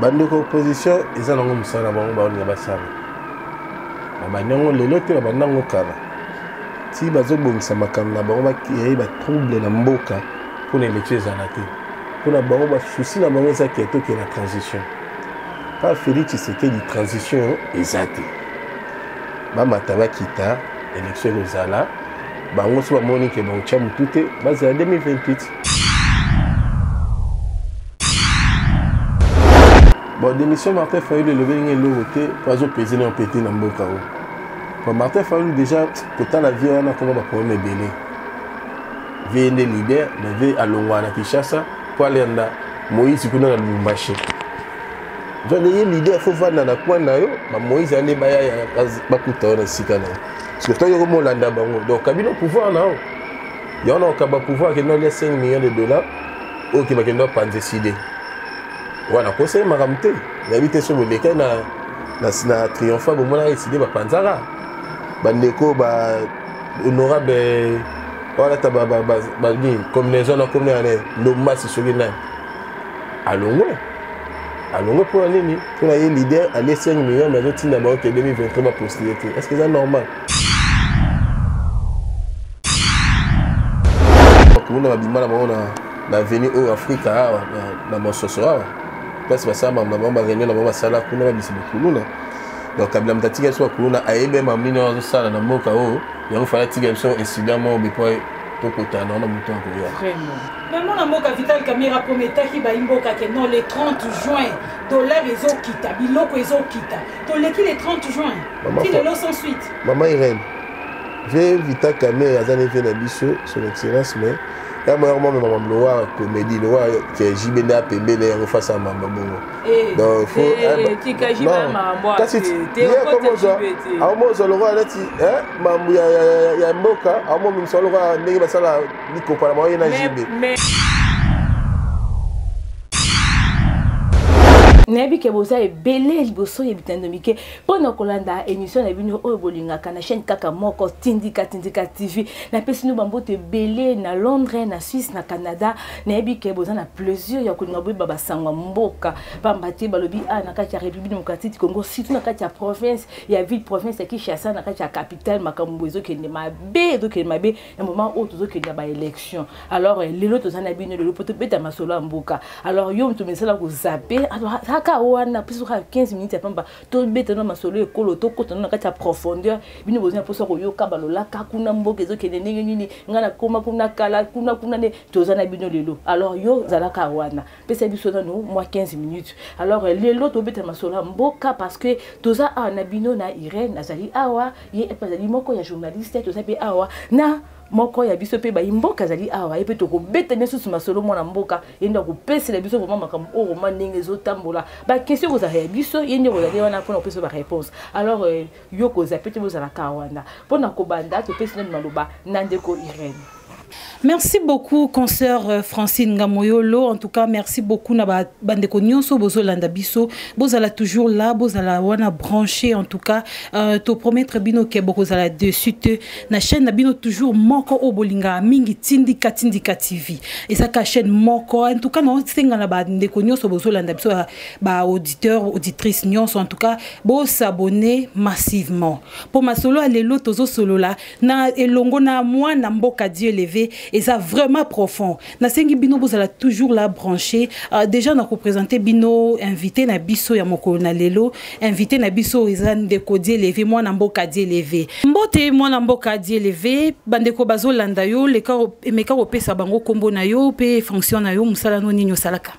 Bandeko opposition eza nango mosala na bango, baolinga basala, babandi yango lelo te, babandi yango kala. Ti bazobongisa makambo na bango, bacréer batrouble na mboka mpona élection ezala te. Mpona bango, basusi na bango eza ke tokende na transition. Pa Félix Tshisekedi, transition eza te. Bamata bakita, élection ekozala. Bango so bamoni ke bakotya motu te, bazala 2028. Bon, démission Martin Fayulu elobeli ngai eloko te, mpo azopese na pete na mboka oyo. Bon, Martin Fayulu déjà, kotala vie wana, koma baproblème ebele. Vie nde leader, mais vie alongwa na Kinshasa mpo alenda Moïse kuna na Lubumbashi. Donc ye leader, faut vanda na coin na yo, bamoïse ande baya bakuta yo na esika na yo. Parce que toyo komolanda bango, donc kabino pouvoir na yo yango na okaba pouvoir, akende olia 5 millions de dollars oyo ke bakende bapanza eside wana. Kosali makambo te, nayebi te so bolekaki na triomphe, bomonaka eside bapanzaka bandeko ba honorable walata banini, combinaison na komina wana, ndombasi soki nani alongwe. Alongwe mpona nini? Mpona ye leader alie 5 millions, mais azotinda bango ke 2023 bapostule te. Est ce que eza normal? Kuna babima na bango na avenue oyo Afrika awa na Mososo awa, place basala makambo na bango, baréunion na bango basala kuna, babisa bakuluna. Donc Kabila moto atika biso bakuluna, ayebi makambo nini oyo azosala na mboka oyo. Yango fala atika biso incident moko bepo tokotana wana moto akoya. Mais mwana mboka Vital Kamerhe aprometaki bayimboka ke non, le 30 juin dollar ezokita, biloko ezokita. Toleki le 30 juin, ti lelo sans suite. Mama Irene, ve Vital Kamerhe aza ne ve na biso, son excellence, mais ya moya komamema mambo lowa comédie lowa ke JB nde apembele yango face ya mamba bongo. Donc faut kasi ye akomozwa, akomozwa lokola neti mambo ya mboka, akomomimisa lokola ndenge basala likopa na bango ye na JB. Nayebi ke boza ebele liboso ya bitando mike mpo na kolanda émission na bino oyo bolingaka na chaîne kaka moko, Tindika Tindika TV. Napesi bino bambote ebele na Londres, na Suisse, na Canada. Nayebi ke boza na plaisir ya kolinga boyeba basango ya mboka, pamba te balobi a na kati ya République démocratique du Congo, surtout na kati ya province ya ville province ya Kinshasa, na kati ya capitale, makambo ezokende mabe, ezokende mabe na moment oyo tozokende ya baélection. Alors lelo toza na bino lelo mpo tobeta masolo ya mboka. Alors yo moto mesala kozape kaka wana, mpe soka 15 minutes ya pamba, tobeta na masolo ekolo, tokota na kati ya profondeur. Bino bozwi na mposa koyoka balolaka kuna mboka ezokende ndenge nini. Ngai nakoma kuna kala kuna kuna nde toza na bino lelo. Alors yo zalaka wana, pesa biso nanu mwa 15 minutes. Alors lelo tobeta masolo ya mboka parce que toza awa na bino na Irene, azali awa, ye epe azali moko ya journaliste. Toza mpe awa na moko ya biso mpe bayi mboka, azali awa, ye mpe tokobeta lisusu masolo. Mwana mboka, ye nde akopesela biso vraiment makambo oyo roma ndenge ezotambola. Baquestion kozala ya biso, ye nde kozali wana mpona kopesa baréponse. Alors yo kozwa pe te, bozalaka wana mpona kobanda. Topesi nani maloba na ndeko Irene. Merci beaucoup, consoeur Francine Ngamoyolo. En tout cas, merci beaucoup na bandeko nyonso bozolanda biso. Bozala toujours là, bozala wana branché en tout cas. To promettre bino ke bokozala dessus te na chaîne na bino toujours moko o bolinga mingi, Tindika Tindika TV. Et ça ka chaîne moko. En tout cas, na senga na bandeko nyonso bozolanda biso, ba auditeur, auditrice nyonso, en tout cas, bo s'abonner massivement. Pour masolo lelo tozo solola na elongo na mwana mboka Dieu levé, eza vraiment profond. Nasengi bino bozala toujours là branché. Déjà na représenter bino invité na biso ya mokolo na lelo. Invité na biso eza ndeko Dieu levé, mwana mboka Dieu levé. Mbote, mwana mboka Dieu levé. Bandeko bazolanda yo, leka emeka kopesa bango kombo na yo pe fonction na yo, mosala no nini osalaka.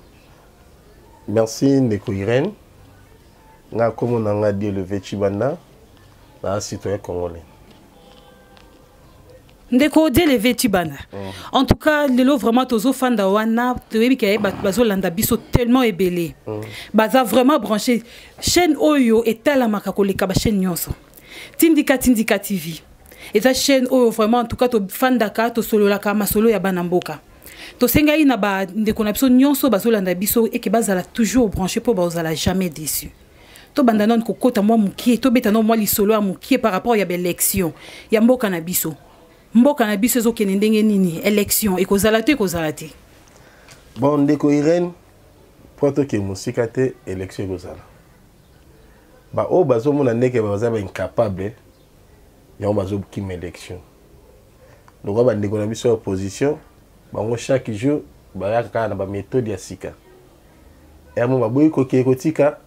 Merci, ndeko Irene. Nga kombo na nga Dieu levé Chibanda, na citoyen congolais. Ndeko Dielevé Tibana, en tout cas lelo vraiment tozofanda wana, toyebi ke bato bazolanda biso tellement ebele, baza vraiment branché. Chaîne oyo etalamaka koleka bachaîne nyonso, Tindika Tindika TV, eza chaîne oyo vraiment, en tout cas, tofandaka, tosololaka masolo ya bana mboka. Tosengai na bandeko na biso nyonso bazolanda biso eke bazala toujours branché mpo bazala jamais déçu. Tobanda nano kokota mwa mokie, tobeta nano mwa lisolo ya mokie par rapport ya baélection ya mboka na biso. Mboka na biso ezokende ndenge nini? Élection ekozala te, ekozala te? Bon, ndeko Irene, Mpo tokende mosika te, élection ekozala. Baoyo bazomona ndenge baza baincapable, yango bazokima élection. Lokola bandeko na biso ya opposition, bango chaque jour bayaka kaka na baméthode ya sika. Yango baboyi kokee kotika,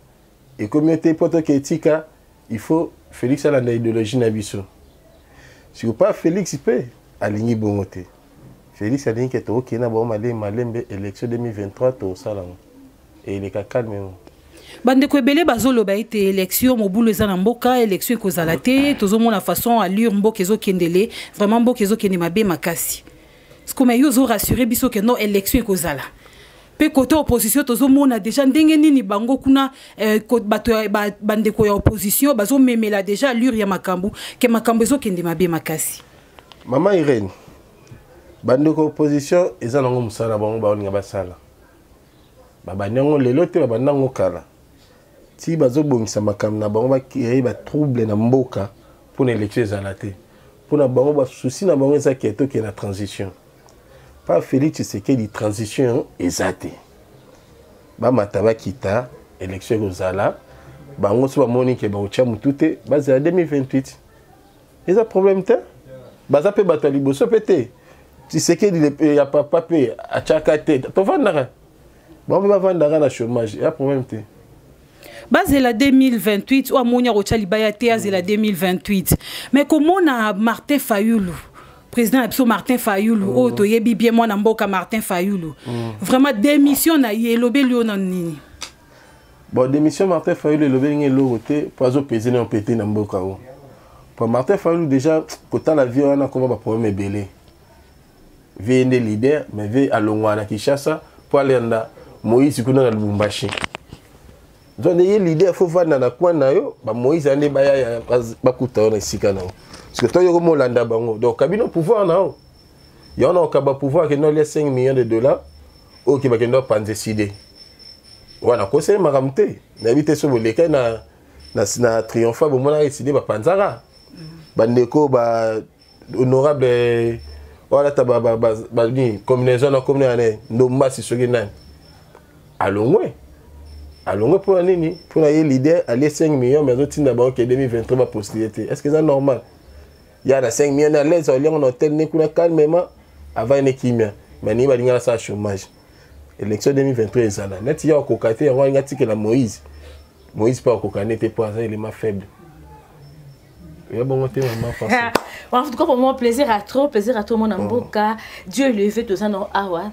ekomi te mpo tokee tika, il faut Félix alanda idéologie na biso. Siko pa Félix mpe alingi bongo te. Félix alingi ke tokokende na bango malembe malembe, élection 2023 tokosala yango eleka calmement. Bandeko ebele bazoloba ete élection, mobulu eza na mboka, élection ekozala te. Tozomona façon allure mboka ezokendele, vraiment mboka ezokende mabe makasi. Sikoma yo ozorassure biso ke non, élection ekozala. Mpe côté opposition, tozomona déjà ndenge nini bango kuna bato bandeko ya opposition bazomemela déjà allure ya makambo, ke makambo ezokende mabe makasi. Mama Irene, bandeko opposition eza nango mosala bango baolinga basala. Babandi yango lelo te, babandi yango kala. Ti bazobongisa makambo na bango, bacréer batrouble na mboka mpona élection ezala te. Mpona bango, basusi na bango eza ke tokende na transition. Pa Félix Tshisekedi, transition eza te. Bamata bakita, élection ekozala. Bango so bamoni ke bakotya motu te, bazela 2028, eza problème te. Baza mpe bato ya liboso mpe te. Tshisekedi ya papa mpe atiaka te, tovandaka, bango mpe bavandaka na chômage, eza problème te. Bazela 2028, oyo amoni akotya libaya te, azela 2028. Mais komona Martin Fayulu, président na biso Martin Fayulu, oyo toyebi bien, mwana mboka Martin Fayulu, vraiment démission na ye elobeli yo na nini? Bon, démission Martin Fayulu elobeli ngai eloko te, mpo azopese na yo te na mboka oyo. Po Martin Fayulu déjà, kotala vie wana, koma baproblème ebele. Vie nde leader, mais vie alongwa na Kinshasa mpo alanda Moïse kuna na Lubumbashi. Donc ye leader, faut vanda na coin na yo, bamoïse ande baya bakuta yo na esika na yo, parce que to yo komolanda bango. Donc kabino pouvoir na yo, yango na okaba pouvoir, akende olia 5 millions de dollars oyo ke bakende opanza Ecidé wana. Koseli makambo te, nayebi te so bolekai na triomphe, bomonaka Ecidé bapanzaka bandeko ba honorable oyo alata nini, combinaison na combinaison ane ndombasi, soki nani alongwe, alongwe mpona nini? Mpona ye leader alie 5 millions, mais azotinda bango ke 2023 bapostule te. Est ce que eza normal? Ya na 5 millions na l'aise, oliango na hotel ne kuna calmement, avant ne kimia. Mais ningi balinga nasala chômage. Élection 2023 ezala neti ya okoka te, yango alingi atikela Moïse. Moïse mpe akoka ne te, mpo aza élément faible ya bongo te, mama. En tout cas, pour moi, plaisir à trop, plaisir à tout le monde en mboka. Dieu le veut, tous en awa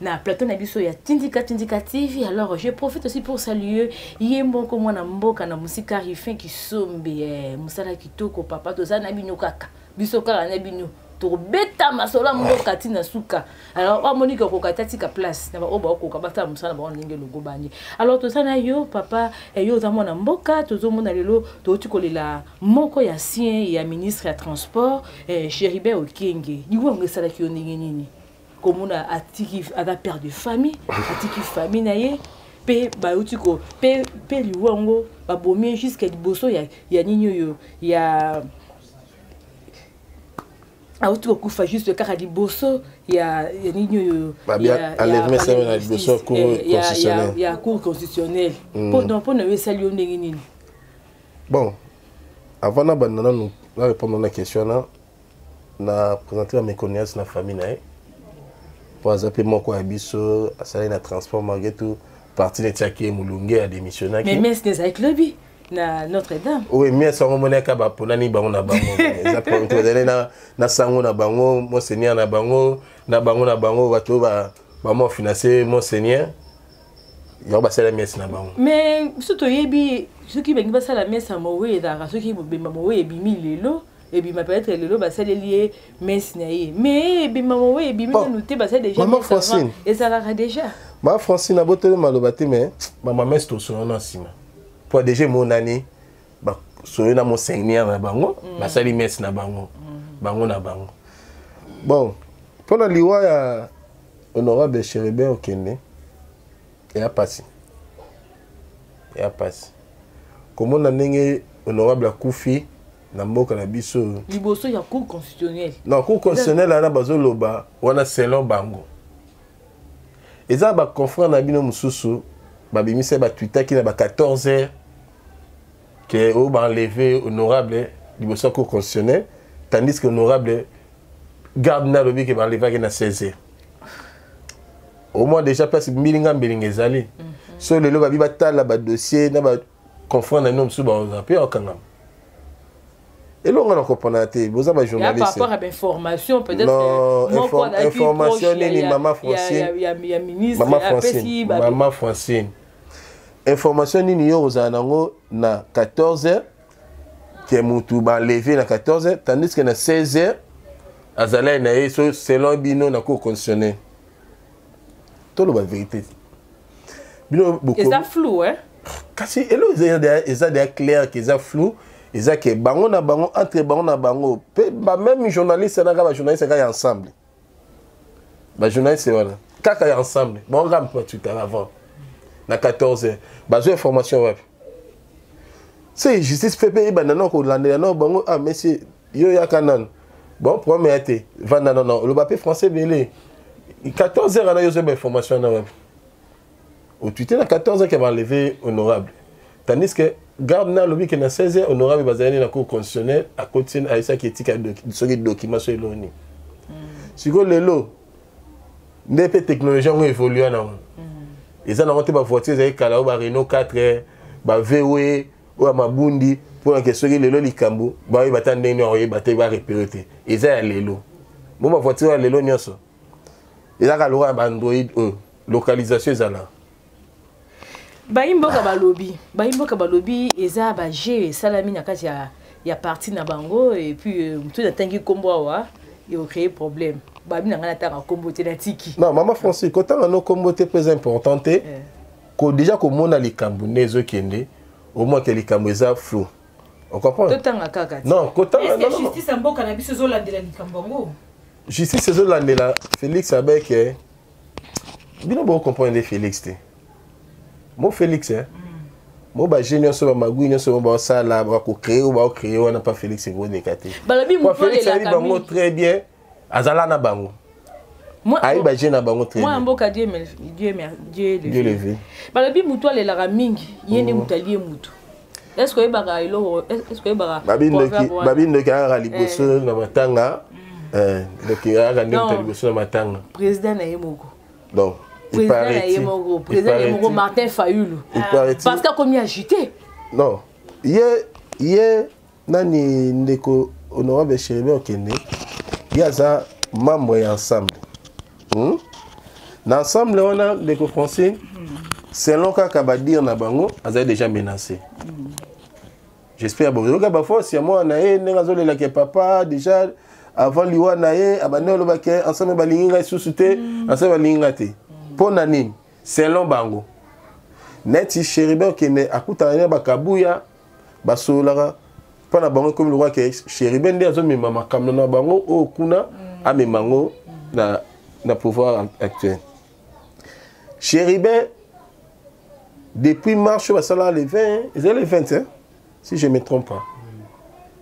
na plateau na biso ya Tindika Tindika TV. Alors, je profite aussi pour saluer ye moko mwana mboka na musika, Rifin Kisombe, musala kitoko papa, toza na bino kaka. Biso kaka na bino. Tobeta masolo ya mboka ntina suka. Alors amoniki okoka te, atika place na baoyo baokoka, basala mosala bango ndenge elongo bandi. Alors toza na yo papa, yo oza mwana mboka. Tozomona lelo touti kolela moko ya ancien ya ministre ya transport, Chérubin Okende. Liwa yango esalaki yo ndenge nini, komona atiki, aza père de famille, atiki famille na ye mpe bauti ko mpe liwa yango babomi ye jusque liboso ya nini oyo ya auti kokufa, juste kaka liboso ya nini oyo ya Cour constitutionnelle? Mpo na yo, esali yo ndenge nini? Bon, avant nabanda nanu na répondre na question wana, na présenter ba méconnaissance na famille na ye, mpo aza mpe moko ya biso, asali na transport. Malgré tout, parti netiaki ye molunge, adémissionnaki. Mais messe ezalaki lobi na Notre-Dame. Oui, messe yango monaka baponani bango na bango, eza problème te. Bazali na sango na bango, monseigneur na bango, na bango na bango, bato bamo finance monseigneur, yango basala messe na bango. Mais biso toyebi, soki bangi basala messe ya mowe, ezalaka soki bobemba mowe ebimi lelo, ebima peut-être lelo, basaleli ye messe na ye. Mais ebima mowe ebimi nanu te, basali déjà messe, ezalaka déjà. Ma Francine, aboteli maloba te, mais bama messe tosolo na nsima, po déjà emonani basoyo na monseigneur na bango, basali messe na bango, bango na bango. Bon, mpona liwa ya honorable Chérubin Okende, eya pasi, eya pasi komona ndenge honorable akufi na mboka na biso. Liboso ya Cour constitutionnelle. Non, Cour constitutionnelle wana bazoloba wana selon bango, eza baconfrère na bino mosusu. Babimisa batwitaki na ba 14 heures ke oyo baenleve honorable liboso ya cour constitutionnelle, tandis que honorable garde na alobi ke baenlevaki na 16 heures. Au moins déjà place mbilinga mbilinga ezali. So lelo babi batala badossier na baconfrère na bino mosusu, baoza mpe akangama. Elongo na kopona te, boza bajournaliste. Par rapport à information peut-être. Non, information nini, mama Francine? Mama Francine, mama Francine, information nini yo ozala nango na 14 heures ke mutu baenlevé na 14 heures, tandis que na 16 heures azalaki na ye? So selon bino na cour constitutionnelle, toloba vérité, bino. Eza flou, hein? Kasi eloko eza deya clair ke eza flou, eza ke bango na bango, entre bango na bango mpe bameme journaliste wana, kaka bajournaliste kaka ya Ensemble, bajournaliste wana kaka ya Ensemble, bango kaka mpe batwitaka avant na 14 heures. Bazwa information wapi? Se justice mpe mpe ebanda nano kolandela nano bango. Ah monsieur, yo yaka nano. Bon, problème ya te, vanda nano, oloba mpe français ebele. 14 heures wana, yo ozwa bainformation wana wapi? Otwite na 14 heures ke baenlevé honorable, tandis que garde na alobi ke na 16 heures honorable bazali na cour constitutionnelle, akoti, ayesaki etika soki document so eloni. Sikoyo lelo nde mpe technologie yango évolue nango, eza nango te. Bavoiture ezali kala, oyo ba Renault 4, ba VW oyo ya mabundi, mpona ke soki lelo likambo, bayeba ta ndenge nini akoyeba te, barepere te. Eza ya lelo mo bavoiture ya lelo nyonso ezaka lokola ya baandroid oyo localisation ezala. Bayimboka balobi eza baje esalami na kati ya parti na bango. Et puis motu natangi nkombo awa, ecréer problème. Babi na ngai natanga nkombo te, natiki. Non, mama Francis, kotanga no nkombo te mpo eza important te. Ko déjà komona likambo nde ezokende, omoi ke likambo eza flou, ocomprendre? Totanga kaka. Non, kotanga non, non. Justice ya mboka na biso ezolandela likambo yango? Justice ezolandela Félix abeke. Bino bocomprendre nde Félix te. Mo Félix, eh? Mo baje nyonso, bamagui nyonso mo baosala, bakocrée oyo baocrée wana, mpa Félix ekoneka te. Balobi Félix ayebi bango très bien, azala na bango, ayebi baje na bango très bien. Mboka, Dieu, Dieu, Dieu. Dieu le vu. Balobi motu alelaka mingi, ye nde motu alie motu. Est ce que oyebaka eloko? Est ce que oyebaka? Babi ndoki ayaka liboso na matanga. Ndoki ayaka nde moto liboso na matanga. Président na ye moko. Donc président na ye moko, président na ye moko Martin Fayulu, parce que akomi agité. Non, ye nani, ndeko honorable Chérubin Okende, ye aza membre ya Ensemble, Na Ensemble wana, ndeko Francine, selon kaka badire na bango, azali déjà menacé. J'espère boyoka baforce ya mwana na ye ndenge azolelaka papa. Déjà avant liwa na ye, abandi olobaki: "Ensemble balingi ngai susu te, Ensemble balingi ngai te." Mpo na nini? Selon bango, neti Chérubin Okende akutana na bakabuya, basololaka mpo na bango, ekomi lokola ke Chérubin nde azomema makambo na bango oyo kuna, amema yango na pouvoir actuel. Chérubin, depuis marche oyo basalaka le 20, ezali le 20, hein? Si je me trompe pas,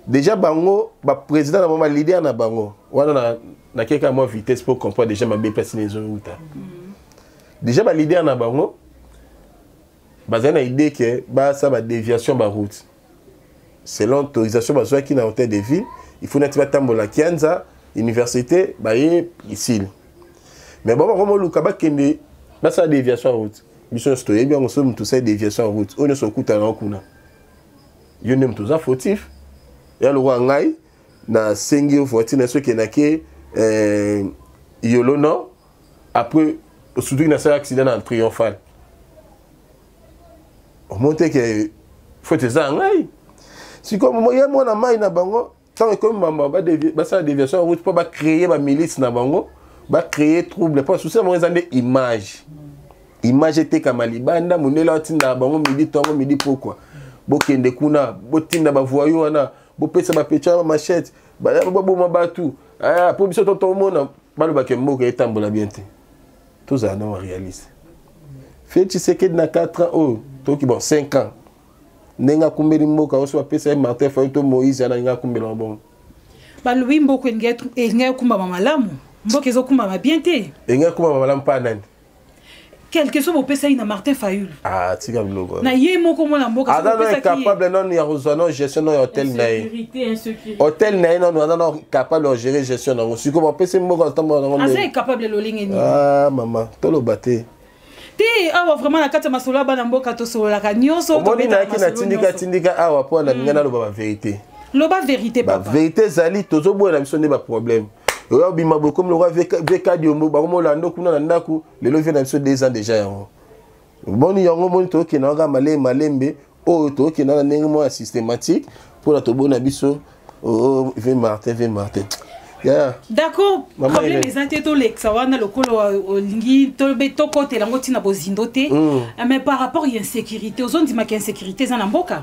déjà bango baprésident na bango, baleader na bango wana, nakeka mwa vitesse pour comprendre déjà mabe place na ezouta. Déjà baleader na bango bazali na idée ke basala badéviation baroute selon autorisation bazwaki na hôtel de ville. Il faut neti batambola Kianza, université, baye isili, mais bango bakomoluka bakende basala déviation ya route. Biso nyonso toyebi yango. Soki moto osali déviation ya route oyo nyonso okutana yango kuna, yo nde moto oza fautif. Ya lokola ngai nasengi yo voiture na soki nake Yolo Nord, après surtout nasala accident na Triomphal, omoni te ke faute eza ya ngai? Sikoyo ye mwana mai na bango, ntango ekomi mama basala déviation ya route mpo bacréer bamilice na bango, bacréer trouble, mpo susi na bango eza nde image etekama libanda. Mondele atindaka bango midi, ntongo, midi, pokwa: "Bokende kuna, botinda bavoyous wana, bopesa bapecha bamachete, baboma bato mpo biso to tomona." Balobaka mboka etambola bien te. Tozala na réaliste. Félix Tshisekedi na 4 ans oyo toki, bon, 5 ans, ndenge akumbeli mboka oyo, so bapesa ye Martin Fayulu to Moïse ana, ndenge akumbela bongo. Balobi mboka elingi ekumbama malamu, mboka ezokumbama bien te. Elingi ekumbama malamu mpa nani? Quelque soit bopesaki na Martin Fayulu. Ah, tika biloko. Na ye moko mwana mboka aza no incapable nanu ya kozwa no gestion no ya hotel na ye. Hotel na ye nanu aza no capable ya gérer gestion nango. Sikoyo bapesi mboka atambola nango. Aza incapable lolenge nini? Ah mama, toloba te. Te awa vraiment na kati ya masolo ya bana mboka tosololaka nyonso. Omoni nayaki na tindika tindika awa mpo na linga naloba ba vérité. Loba vérité papa. Ba vérité ezali tozoboya na biso nde ba problème. Oya obima boye komi lokwa VK Diombo bakomolanda kuna na ndako lelo vie na biso 2 ans déjà yango. Boni yango moni tokende kaka malembe malembe oyo tokende na ndenge moko ya systématique mpona tobona biso oh, V Martin V Martin. Yeah. D'accord, problème eza te tolekisa wana lokola olingi tokotela yango ntina bozindo te. Mais par rapport ya insécurité, ozondimaka insécurité eza na mboka?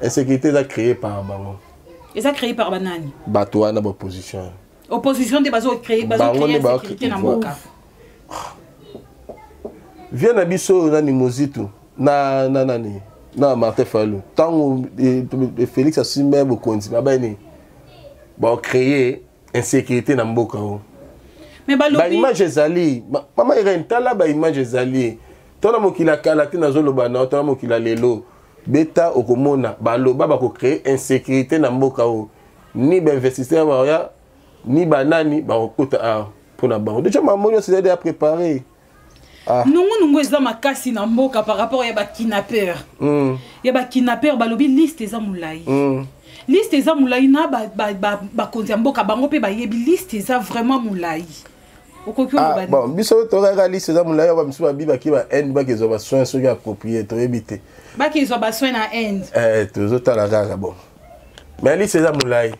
Insécurité eza créée par bango. Eza créé par banani? Bato wana baopposition. Opposition nde bazo créer insécurité na mboka. Vie na biso nani Mozitu na na nani na Martin Fayulu ntango Félix asimba bokonzi babai nini bacréer insécurité na mboka oyo. Mais balobi baimage ezali mama Irène, tala baimage ezali tala mokili ya kala te nazoloba na tala mokili ya lelo beta okomona baloba bakocréer insécurité na mboka oyo ni bainvestisseur baoya ni banani bakokota awa mpona bango déjà mamoni nyonso ezali ya préparé. Ah. Nungu nungu eza makasi na mboka par rapport ya bakidnappeur. Ya bakidnappeur balobi liste eza molai. Liste eza molai na bakonzi ya mboka bango mpe bayebi liste eza vraiment molai. Okoki ah, bon biso tokaka liste eza molai oyo bamisu babi baki ba Inde bakezwa basoin soki approprié toyebi te. Bakezwa basoin na Inde. Tozotala kaka bon mais liste eza molai.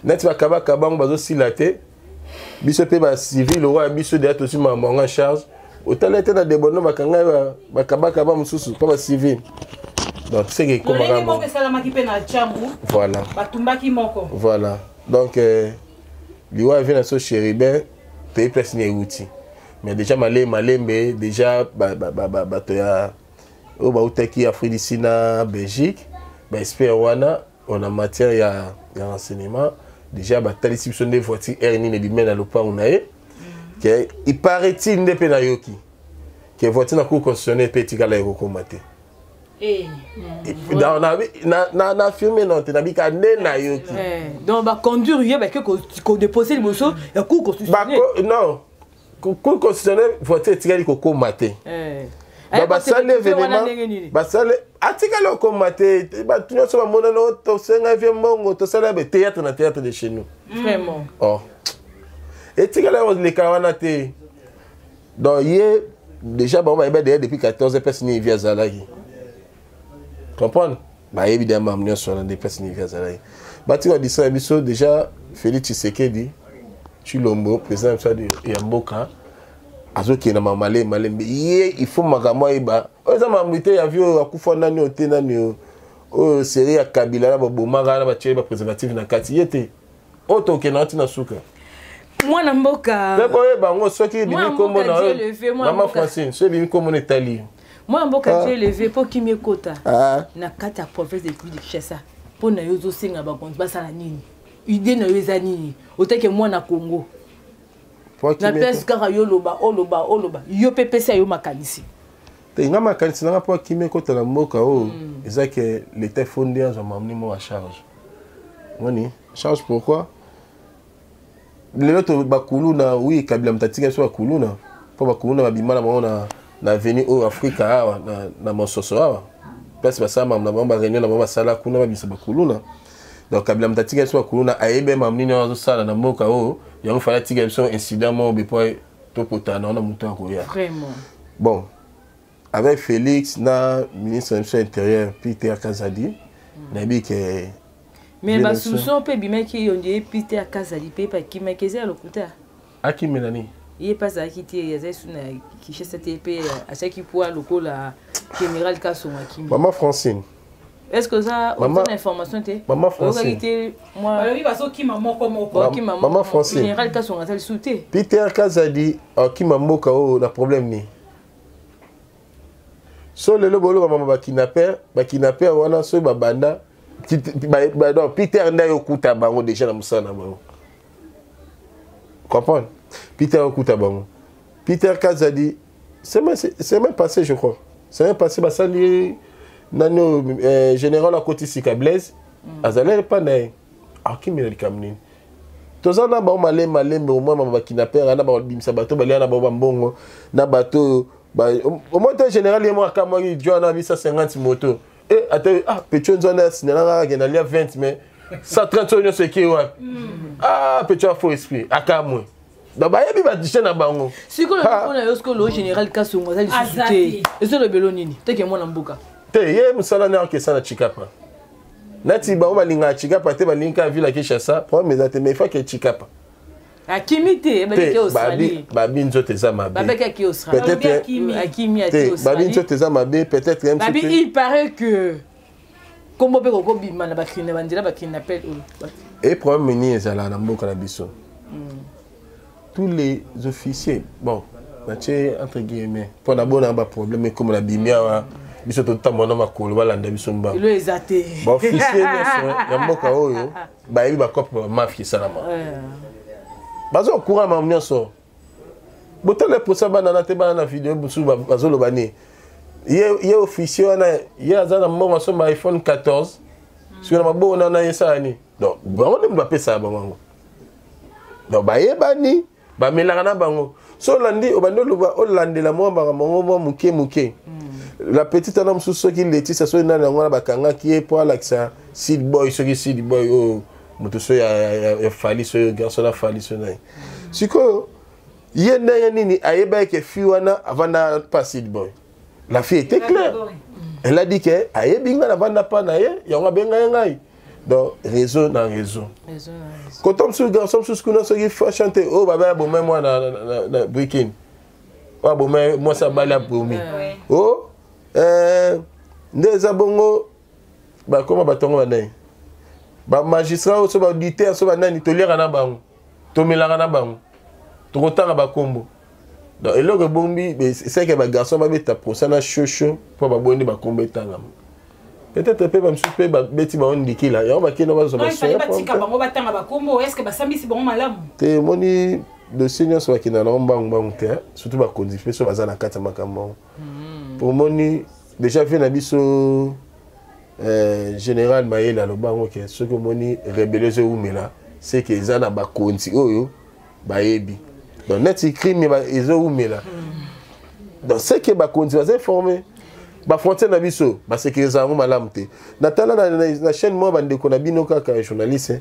Neti bakabaka bango bazosila te biso mpe bacivile oyo ya biso deya tosi makambo yango en charge otala ete na debono bakanga bakabakaba mosusu mpo bacivile donc seke ekomaka moko esalamaki mpe na Tshangu. Voilà. Batumbaki moko. Voilà. Donc liwa ya vie na biso Chérubin toyebi place nini euti mais déjà malembe malembe déjà bato ya oyo bautaki Afrique d'ici na Belgique baexpert wana on a matière ya renseignement déjà batalisi biso nde voiture air nini ebime na lopango na ye ke il paraît-il nde mpe nayoki ke voiture na cour constitutionnelle mpe etikala ekokoma te. Na affirme non te nabika nde nayoki. Donc baconduire ye bake kodépose liboso ya cour constitutionnelle. Non, cour constitutionnelle voiture etikali kokoma te. Basali événement basali atikali okoma te bato nyonso bamonani tosenga vie mbongo tosala be théâtre na théâtre de chez nous. Vraiment. Oh etikali koleka wana te donc ye déjà bango bayebi deya depuis 14 place nini vie azalaki comprendre bayebi deya makambo nyonso wana nde place nini vie azalaki batika distraire biso déjà Félix Tshisekedi Tshilombo président biso ya mboka azokende makambo malembe malembe ye il faut makambo ayeba oyo eza makambo te ya vie oyo akufa nani oyo te nani oyo série ya Kabila na babomaka na batieli bapréservatif na kati ye te oyo tokende ntina suka. Mwana mboka mpe koyeba yango soki ebimi nkombo na oyo mama Francine soki ebimi nkombo na etali. Mwana mboka Dieu élevé mpo kimi ekota na kati ya province de République de Kinshasa mpo na yo ozosenga bakonzi basala nini? Idée na yo eza nini otake mwana Congo na place kaka yo loba oloba oloba yo mpe pesa yo makanisi. Te nga makanisi nanga mpo akimi ekota na mboka oyo eza ke l'état efondi azwa mamni mo ya charge moni charge. Pourquoi lelo to bakuluna oui Kabila moto atika biso bakuluna mpo bakuluna babima na bango na avenue oyo Afrika awa na Mososo awa place basala makambo na bango baréunion na bango basala kuna babimisa bakuluna. Donc Kabila moto atika biso bakuluna ayebi makambo nini oyo azosala na mboka oyo yango fala atika biso incident moko bepo topotana wana moto akoya. Bon avec Félix na ministre na biso intérieur Peter Kazadi nayebi ke mais basolution mpe ebimaki ondie Peter Kazadi mpe bakimaki eza ya lokuta. Akimela nini? Ye mpe azalaki te azali su na Kinshasa te mpe asiaki poids lokola général Kasongo akimi. Mama Francine. Est-ce que oza na information te? Mama Francine. Te balobi bazokima moko moko. Mama Francine. Général Kasongo azali su te. Peter Kazadi akima mboka oyo na problème nini? So lelo boloba mama bakidnapper bakidnapper wana soki babanda donc Peter nde ayokuta bango déjà na mosala na bango comprendre Peter ayokuta bango Peter Kazadi. Semaine passée, je crois, semaine passée, basali nani oyo, général akoti sika, Blaise azali epa na ye. Akimela likambo nini? Toza na bango malembe malembe. Omoi mama bakidnapper na babimisa bato, balia na bango bambongo na bato oyo. Omoi te, général ye mo akamwaki jo wana 850 moto e ate. Ah, petit nzwana asinalanga akende alia 20, mais 130 oyo nyonso ekei wapi? Ah, petit a faux esprit, akamwe. Donc bayebi badishe na bango. Sikoyo mpona yo, sikoyo lo général Kasongo aza lisusu te, ezolobelo nini teke mwana mboka? Te, ye mosala ne akesa na Chikapa. Nati bango balingaka Chikapa te, balingi kaka ville ya Kinshasa. Problème eza te, mais ifake Chikapa. Akimi te. Te, babi nzoto eza mabe. Peut-être te, babi nzoto eza mabe peut-être. Babi, il paraît que kombo mpe kokobima na bakina banzela bakidnapper oyo. E problème nini ezalaka na mboka na biso? Tous les officiers, bon, natie entre guillemets, mpo na bona baproblème ekoma na bimi awa, biso totambola na makolo, balanda biso mbango. Elo eza te. Baofficier nyonso ya mboka oyo bayebi bacope, bamafia esalama, baza okura makambo nyonso. Botala posa bana na te, bana na video mosusu bazoloba nini? Ye officier wana, ye aza na mbongo, asomba iPhone 14 soki na maboko nana, ye esala nini? Donc bango nde bapesaka bango yango. Donc bayebani, bamelaka na bango. So olandi, obandi oloba, olandela mwa makambo yango mwa moke moke. La petite wana mosusu, soki Letisa, soki nani yango wana, bakangaki ye mpo alakisa Sid Boy, soki Sid Boy oyo moto so ya Fali, soki garçon na Fali, so nani. Sikoyo ye ndenge nini ayebaki ke fille wana avanda pa Sid Boy? La fille était claire, elle a dit ke ayebi ngai, navanda pa na ye, yango abenga ye ngai. Donc réseau na réseau, koto mosusu, garçon mosusu kuna, soki chante oyo babaya, bome mwana na Brikin oyo abome mwasi, abali, abomi o nde eza bongo. Bakoma batongo banani, bamagistrat oyo, so baauditeur, so banani, toliaka na bango, tomelaka na bango, tokotanga bakombo. Donc eloko ebombi esaki bagarçon babeta procès na shosho mpo babondi bakombo etangama. Peut-être mpe bamisusu mpe babeti bango ndikila, yango bakende bazwa. Batika bango batanga bakombo. Est ce que basambisi bango malamu? Te, omoni, dossier nyonso bakenda nango mbangu mbangu te, surtout bakonzi mpe so baza na kati ya makambo yango. Po omoni déjà vie na biso, général Mayele aloba yango ke soki omoni rébellion ezowumela, c'est que eza na bakonzi oyo bayebi. Donc neti crime ezowumela, donc c'est que bakonzi baza informé. Bafrontière na biso basécurise yango malamu te. Natala na chaîne moko, bandeko na bino kaka journaliste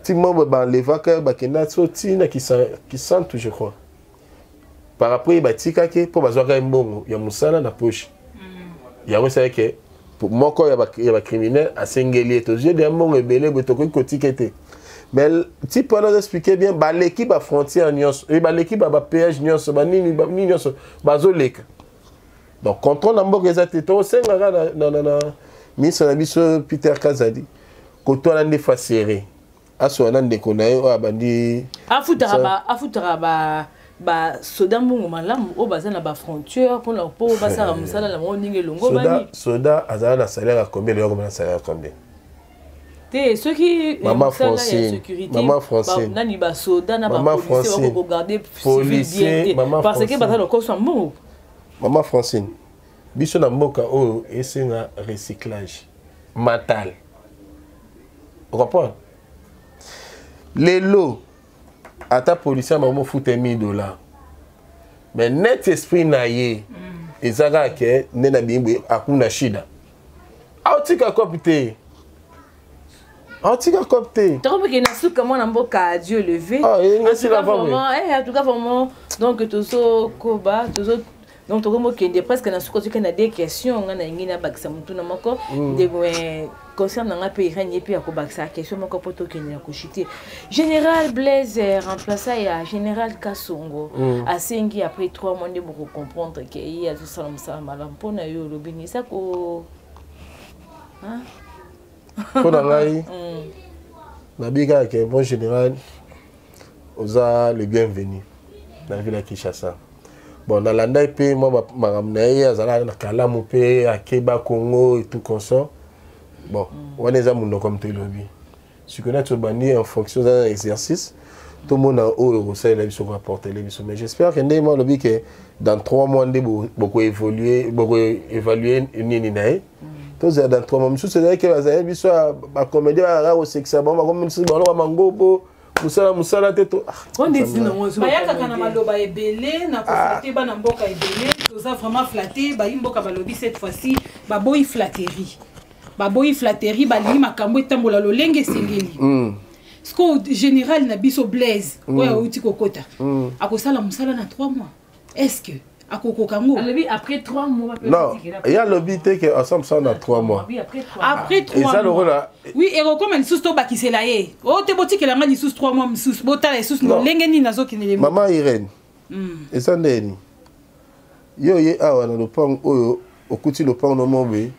ti moko banlevaka, bakenda so ntina Kisantu, je crois. Par après batikaki mpo bazwaka ye mbongo ya mosala na poche. Yango esalaki moko ya bacriminel asengeli ye: tozwi deya mbongo ebele boye, tokoki kotika te. Mais type wana azo expliquer bien, baleki bafrontière nyonso e, baleki bapéage nyonso, banini nini nyonso bazoleka. Donc contrôle na mboka eza te. Tosengaka na ministre na biso Peter Kazadi, kotwana nde fasere asola na ndeko na ye oyo abandi. Afutaka basoda mbongo malamu oyo baza na bafrontière mpona mpo basala mosala na bango ndenge elongo bani. Soda azala na salaire ya combien? Lelo akoma na salaire ya combien? Te, soki Mama Francine, Mama Francine, nani, basoda na bapolicier bakokogarde civil bien te, parce que baza lokoso mbongo. Mama Francine, biso na mboka oyo esenga recyclage mental, ocomprendre? Lelo ata policier bamofuta 1000 $, mais net esprit na ye eza kaka ke nde na bimi boye, akuna shida, aotika kope te, aotika kope te. Tokomokende na suka, mwana mboka Dieu levé. Ah, en tout cas vraiment, donc tozokoba, tozo donc tokomokende presque na suka. Tokende na deux questions. Nga nalingi nabakisa motuna moko. Ndeko concerne na nga mpe Irene, ye mpe akobakisa question moko mpo tokende na koshite. Général Blaise, remplaçant ya général Kasongo, asengi après 3 mois nde bokocomprendre ke ye azosala mosala malamu. Mpo na yo, olobi nini? Eza ko Mpo na ngai, nabi kaka ke bon général, oza le bienvenu na ville ya Kinshasa. Bon, nalandaki mpe mwa makambo na ye, azalaka na kalamu mpe akeba Congo et tout consort. Bon, wana eza monoko moto elobi. Sikoyo nati obandi en fonction, oza na exercice. Tomona oyo kosalela biso, koapportele biso. Mais j'espère que ndenge alobi ke dans 3 mois nde bokoévolue, bokoévalue nini na ye. Tozala dans 3 mois misusu ezalaki bazali biso bacomédien, bayaka kosekisa bango, bakomi misusu bango bamangobo, mosala mosala te to. Bayakaka na maloba ebele na koflatter bana mboka ebele. Toza vraiment flatté. Bayi mboka balobi cette fois-ci baboyi flatterie, baboyi flatterie, balingi makambo etambola lolenge esengeli. Siko général na biso Blaise oyo awuti kokota, akosala mosala na 3 mois, est ce que akokoka ngo? Alobi après 3 mois. Non, ye alobi te ke ensemble ça na 3 mois. Après 3 mois, oui, ekokoma lisusu tobakisela ye oyo te, botikela nga lisusu 3 mois mosusu, botala lisusu lolenge nini nazokendele. Mama Irene, eza ndeni yo ye awa na lopango oyo okuti, lopango no mobe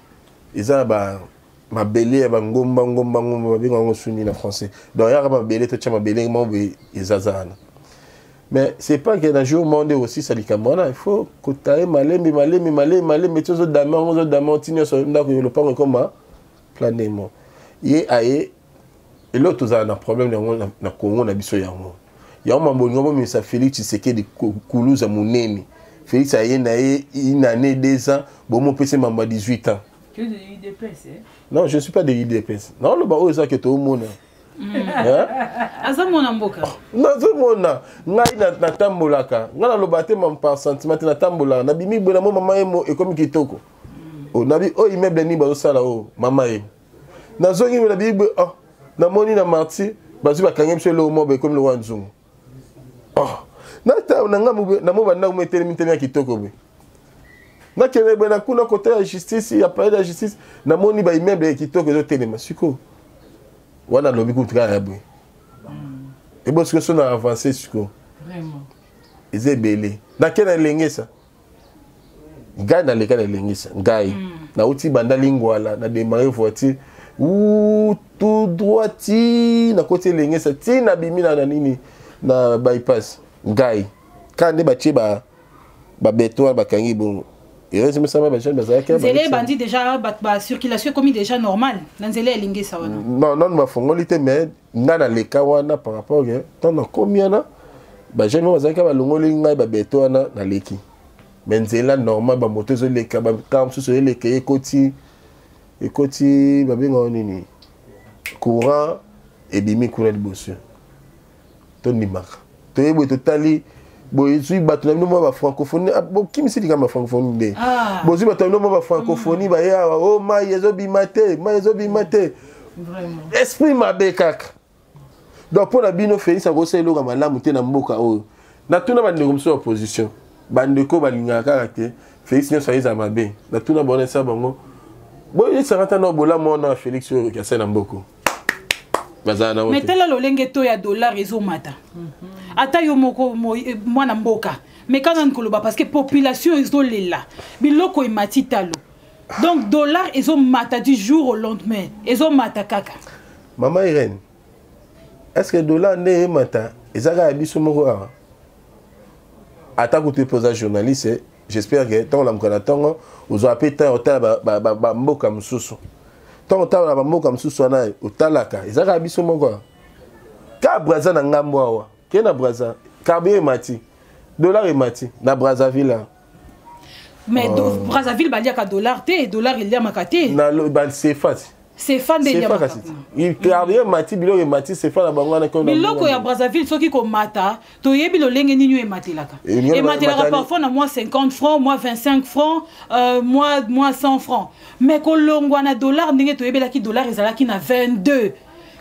eza na ba mabele ya bangomba ngomba ngomba, babenga yango suni na français. Donc yaka mabele, totya mabele moko boye ezaza wana. Mais c'est pas que na jour moko nde osisa likambo wana. Il faut kotaye malembe malembe malembe malembe ti ozodame yango, ozodame yango ti nyonso ndako, lopango ekoma planemo. Ye aye eloko tozala na problème yango na Congo na biso. Yango yango mambolingo bomimisa Félix Tshisekedi kuluza monene. Félix aye na ye une année, 2 ans, bomopesi mambo ya 18 ans. Non, je suis pas de l'UDPS. Naoloba oyo eza ke toomona. Aza mwana mboka. Nazomona ngai natambolaka, ngai naloba te par sentiment te. Natambolaka, nabimi boye, namo mama yemo ekomi kitoko. Nabi oyo immeuble nini bazosala oyo, mama yemo. Nazongi, nabi boye, oh, namoni na Martyr bazwi, bakangi biso eloko moko ekomi lokola nzungu. Oh, na ngambo namo bandako mo etelemi ntemi ya kitoko boye. Nakende boye na kuna kote ya justice, ya palais ya justice, namoni baimmeuble ya kitoko ezotelema. Sikoyo wana alobi kutu kaka ya boye ebo. Sikoyo so na avance, sikoyo eza ebele. Nake na Elengesa, ngai naleka na Elengesa, ngai nauti banda Lingwala, na démarre voiture tout droit ti nakoti Elengesa, ti nabimi na nini, na bypass. Ngai kaka nde batie ba babeto wana bakangi bongo, heureusement bajeune bazalaki. Nzela ebandi déjà, bato bacirculation ekomi déjà normal na nzela Elengesa wana. Non, nanu bafongoli te, mais ngai naleka wana par rapport ke ntango nakomi wana, bajeune mo bazalaki, balongoli ngai babeto wana, naleki. Mais nzela normal, bamoto ezoleka, bakar mosusu ezoleka, ekoti ekoti, babengaka nini, courant ebimi kuna liboso. Tondimaka, toyebi, totali boye, ezwi bato na bino mwa bafrancophonie, bokimisi likambo ya francophonie nde. Bozwi bato na bino mwa bafrancophonie, baye awa o mai ezobima te, mai ezobima te, esprit mabe kaka. Donc mpo na bino Félix akosala eloko ya malamu te na mboka oyo? Natuna bandeko mosusu ya opposition, bandeko balingaka kaka te Félix nyonso ayeza mabe. Natuna bango, esa bango boyesaka ata na bolamu wana ya Félix oyo asali na mboka, bazala nango. Mais tala lolenge to ya dollar ezomata. Ata yo moko mwana mboka, mais kana nani koloba, parce que population ezolela, biloko emati talo. Donc dollar ezomata du jour au lendemain, ezomata kaka. Mama Irene, est ce que dollar nde emata eza kaka ya biso moko awa? Ata kutu mpe oza journaliste, j'espère que ntango olamuka na ntongo, ozwa mpe ntango otala bamboka mosusu. Ntango otala bamboka mosusu wana otalaka, eza kaka biso moko awa? Ka Braza na ngambo awa, ke na Braza carburant emati, dollar emati na Brazzaville awa. Mais oh, Brazzaville baliaka dollar te, dollar eliamaka te. Na baCFA ti. CFA nde eliamaka. Carburant emati, biloko emati, CFA na bango wana. Biloko ya Brazzaville soki komata, toyebi lolenge nini oyo ematelaka. Ematelaka parfois na mwa 50 francs, mwa 25 francs, mwa 100 francs. Mais kolongwa na dollar ndenge toyebelaki, dollar ezalaki na 22,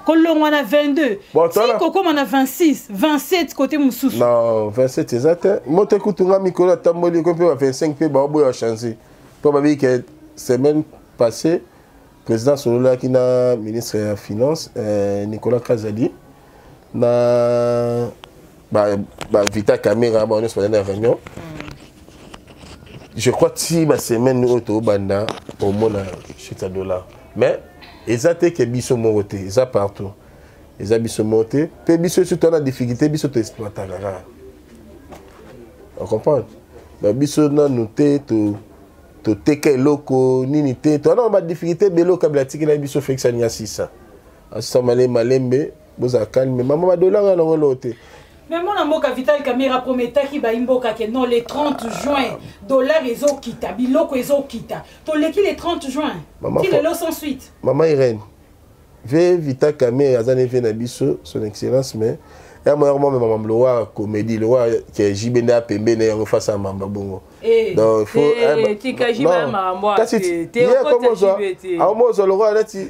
kolongwa na 22 Bon, ti kokóma na 26, 27 kote mosusu. Non, 27 eza te. Moto ekutu nga mikolo atamboli eko mpe ba 25 mpe baoboya change, mpo babi ke semaine passée président asololaki na ministre ya finance, Nicolas Kazadi, na ba Vital Kamerhe, bango nyonso bazali na réunion. Je crois ti basemaine oyo tobanda omona chute ya dollar. Mais eza te ke biso moko te, eza partout. Eza biso moko te mpe biso esi toza na difficulté, biso toexploitaka kaka, ocomprendre? Donc biso nanu te toteka eloko nini te, toza na badifficulté ebele. Okabila atikela biso, Félix alingi asisa, asisa malembe malembe. Bozala calme, mama, badollar nga nango eloko te. Mais mwana mboka Vital Kamerhe prometaki bayimboka ke non, le 30 juin dollar ezokita, biloko ezokita. Toleki le 30 juin, ti lelo sans suite. Mama Irène, ve Vital Kamerhe aza ne ve na biso, son excellence, mais ya moya koma mema mambo lowa comédie lowa ke JB nde apembe na yango face ya mamba bongo. Donc il faut tika JB ya makambo. Kasi ye akomozwa, akomozwa lokola neti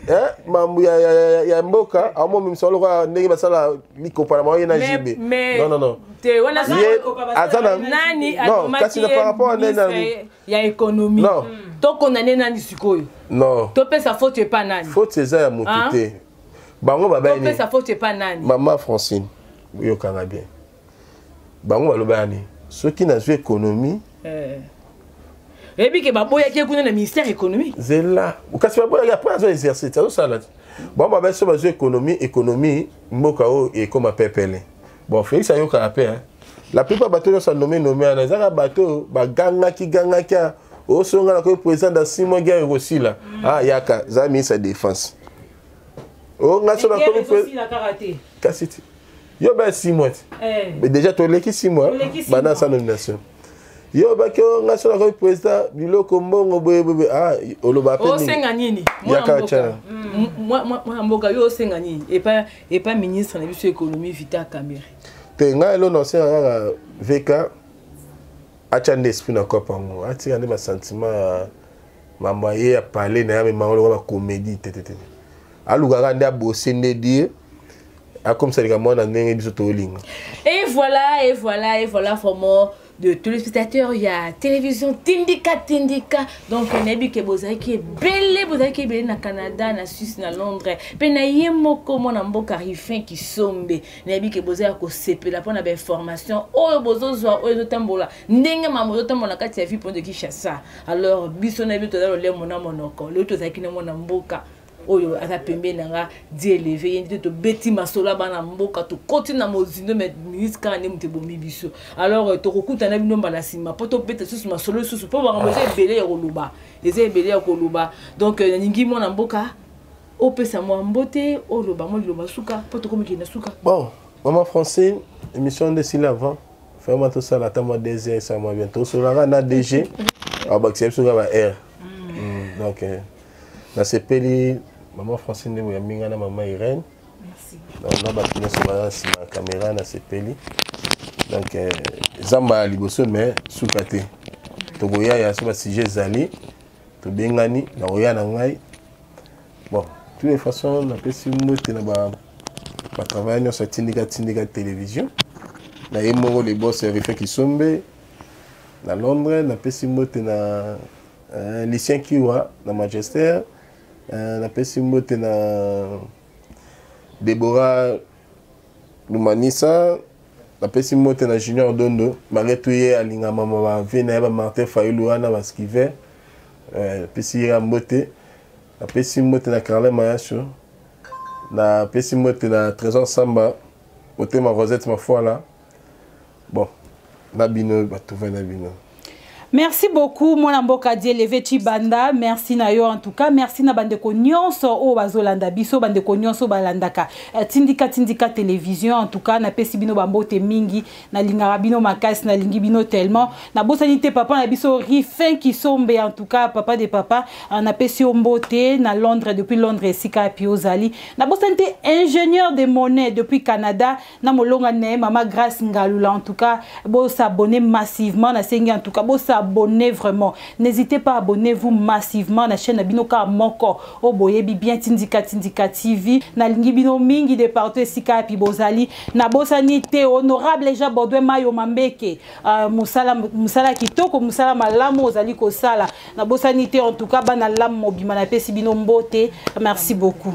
mambo ya mboka, akomomimisa lokola ndenge basala likopa na bango, ye na JB. Non, non, non. Te, wana ye aza na nani? Non, kasi na par rapport à nani ya économie? Non. Tokondane nani sikoyo? Non. Topesa faute epa nani? Faute eza ya motu te, bango babayani. Topesa faute epa nani? Mama Francine, oyokanga bien, bango balobani soki nazwi économie. Oyebi ke baboyaki ye kuna na ministère économie. Zela, kasi baboyaki, après azo exercer ti azosala ti. Bango babai so bazwi économie, économie mboka oyo ekóma pepele. Bon, Félix ayokaka mpe. La plupart bato nyonso anome nome wana, ezaka bato oyo bagangaki gangaki osonga na koyi président dans 6 mois guerre ekosila. Ah, yaka za ministre ya défense o nga so nakomi. Kasi ti yo ba 6 mois ti déjà toleki 6 mois banda sa nomination. Yo baki o nga so nakomi président, biloko mbongo boye boye. Ah, oloba pe osenga nini? Yaka tya. Mwana mboka, yo osenga nini epa ministre na biso économie, Vital Kamerhe? Te, ngai elo na osenga kaka VK atya nde esprit na kope yango, atika nde basentiment ya mambo aye ya pale na ye, amemango lokola bacomédie. Te, te, te, alukaka nde abose nde die akomisa likambo wana ndenge biso tolinga. Et voilà, et voilà, et voilà, vraiment de téléspectateurs ya télévision Tindika Tindika. Donc nayebi ke bozalaki ebele, bozalaki ebele na Canada, na Suisse, na Londres, mpe na ye moko mwana mboka Rifin Kisombe. Nayebi ke boza ya kosepela mpona bainformation oyo bozozwa, oyo ezotambola, ndenge mambo ezotambola na kati ya ville de Kinshasa. Alors biso nayebi toza lolemo na monoko. Lelo tozalaki na mwana mboka oyo aza pembeni na nga, di eleve ye nde tobeti masolo ya bana mboka, tokoti na mozindo. Me ministre kaka nde moto ebomi biso. Alors tokokutana bino mbala nsima mpo tobeta susu masolo lisusu, mpo makambo eza ebele ya koloba, eza ebele ya koloba. Donc nalingi mwana mboka opesa mwa mbote, oloba mwa liloba suka mpo tokomikende na suka. Bon, mama Francine, émission nde esili. Avant vraiment tosala ata mwa 2 heures, esa mwa bien, tosolaka na DG, abakisa biso kaka ba air. Donc nasepeli, mama Francine, nde boyambi ngai na mama Irène na bato nyonso baza na nsima ya caméra. Nasepeli. Donc eza mbala ya liboso, mais suka te. Tokoya ya so basujet ezali, tobengani na koya na ngai. Bon, toutes les façons, napesi mbote na batravailleur nyonso ya Tindika Tindika Télévision, na ye moko le boss Rife Kisombe na Londres. Napesi mbote na Lucien Kiwa na Manchester. Napesi mbote na Debora Lumanisa. Napesi mbote na Junior Dondo malgré ye alingama ma bave na ye, bamartin Fayulu wana baskiver. Napesi ye mbote. Napesi mbote na Carlin Mayasho. Napesi mbote na Trésor Samba, motema Rosette Mafuala. Bon, na bino bato na bino. Merci beaucoup, mwana mboka Dieleve Chibanda. Merci na yo en tout cas. Merci na bandeko nyonso oyo bazolanda biso, bandeko nyonso balandaka Tindika Tindika Télévision. En tout cas, napesi bino bambote mingi, nalingaka bino makasi, nalingi bino tellement. Nabosani te papa na biso Rifin Kisombe, en tout cas papa de papa, napesi yo mbote na Londres, depuis Londres esika api ozali. Nabosani te ingénieur de monnaie depuis Canada na molonga na ye mama Grâce Ngalula. En tout cas, bosabonner massivement, nasengi, en tout cas bosabonner vraiment. N'hésitez pas, abonnez-vous massivement na chaîne na bino kaka moko oyo boyebi bien, Tindika Tindika TV. Nalingi bino mingi de partout esika api bozali. Nabosani te honorable Jean Baudouin Mayo Mambeke, mosala, mosala kitoko, mosala malamu ozali kosala. Nabosani te en tout cas bana lamu mobima, napesi bino mbote. Merci beaucoup.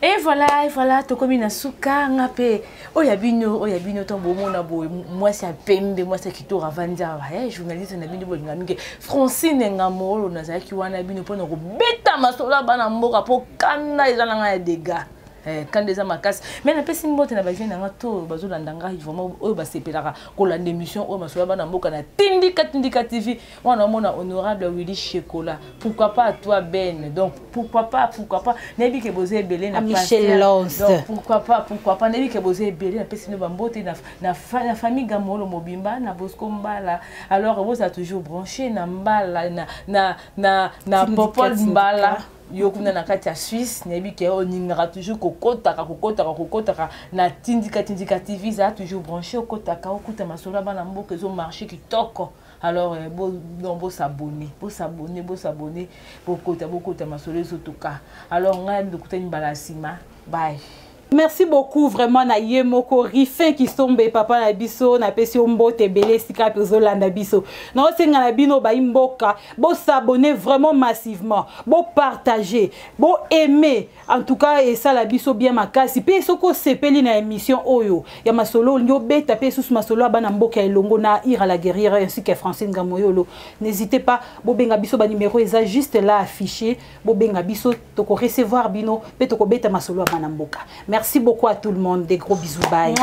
Et voilà, et voilà, tokomi na suka. Nga mpe oyo ya bino, oyo ya bino ntango bomona boye, mwasi ya pembe, mwasi ya kitoko avandi awa, journaliste na bino bolinga mingi, Francine Ngambo, oyo nazalaki wana bino mpona kobeta masolo ya bana mboka, mpo kanda eza na ngai ya dégâts. Eh, kanda eza makasi. Mais napesi mbote na bavie na nga to bazolanda ngai vraiment, oyo basepelaka kolanda émission oyo masolo ya bana mboka na Tindika Tindika TV. Wana omona honorable Willy Shekola, pourquoi pas toi Ben? Donc pourquoi pas, pourquoi pas, nayebi ke boza ebele na Michel Lons. Donc pourquoi pas, pourquoi pas, nayebi ke boza ebele. Napesi no bambote na famille Gamolo mobimba, na Bosco Mbala. Alors boza toujours branché na Mbala, na Popol Mbala yo kuna na kati ya Suisse. Nayebi ke oningaka toujours kokotaka, kokotaka, kokotaka na Tindika Tindika TV. Ezala toujours branché, okotaka, okuta masolo ya bana mboka ezomarche kitoko. Alors bo, donc bosabonner, bosabonner, bosabonner, bokota, bokota masolo ezotoka. Alors ngai ndokutani mbala ya nsima. Bye. Merci beaucoup vraiment na ye moko Rifin Kisombe, papa na biso. Napesi yo mbote ebele esika mpe ozolanda biso. Naosenga na bino bayi mboka, bosabonner vraiment massivement, bopartager, boaimer. En tout cas esala biso bien makasi. Mpe soki osepeli na émission oyo ya masolo, olingi obeta mpe susu masolo ya bana mboka elongo na Ira la guerrière ainsi que Francine Ngamoyolo, n'hésitez pas, bobenga biso. Banuméro eza juste là affiché. Bobenga biso, tokorecevoir bino mpe tokobeta masolo ya bana mboka. Merci beaucoup à tout le monde, des gros bisous, bye.